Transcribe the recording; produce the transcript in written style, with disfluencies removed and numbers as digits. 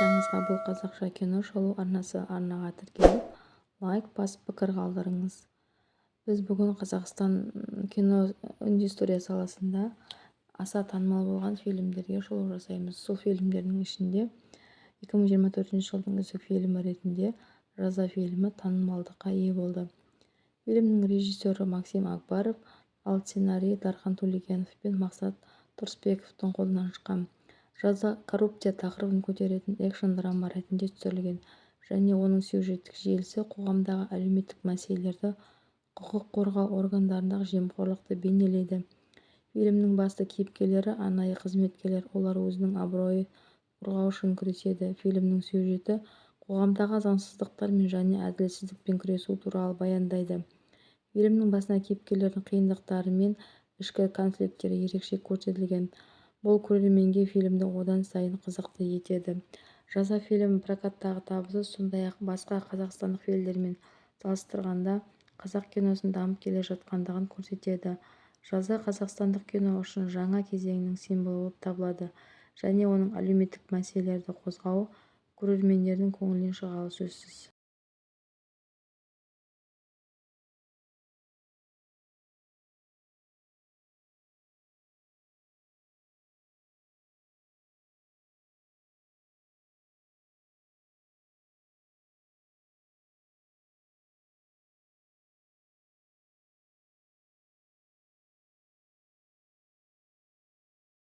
Баршаңызға бұл қазақша кино шолу арнасы арнаға тіркеліп, лайк басып пікір қалдырыңыз. Біз бүгін Қазақстан кино индустрия саласында аса танымал болған фильмдерге шолу жасаймыз. Сол фильмдердің ішінде 2024 жылдың үздік фильмі ретінде «Жаза» фильмі танымалдыққа ие болды. Фильмнің режиссері Максим Акбаров, ал сценарийі Дархан Төлегенов пен Мақсат Тұрысбековтың қолынан шыққан. «Жаза» коррупция тақырыбын көтеретін экшн-драма ретінде түсірілген және оның сюжеттік желісі қоғамдағы әлеуметтік мәселелерді, құқық қорғау органдарындағы жемқорлықты бейнелейді. Фильмнің басты кейіпкерлері арнайы қызметкерлер, олар өзінің абыройын қорғау үшін күреседі. Фильмнің сюжеті қоғамдағы заңсыздықтармен және әділетсіздікпен күресу туралы баяндайды. Фильмнің басты кейіпкерлерінің қиындықтары мен ішкі конфликттері ерекше көрсетілген, бұл көрерменге фильмді одан сайын қызықты етеді. «Жаза» фильмінің прокаттағы табысы, сондай-ақ басқа қазақстандық фильмдермен салыстырғанда қазақ киносының дамып келе жатқандығын көрсетеді. «Жаза» қазақстандық кино үшін жаңа кезеңнің символы болып табылады және оның әлеуметтік мәселелерді қозғауы көрермендердің көңілінен шығары сөзсіз.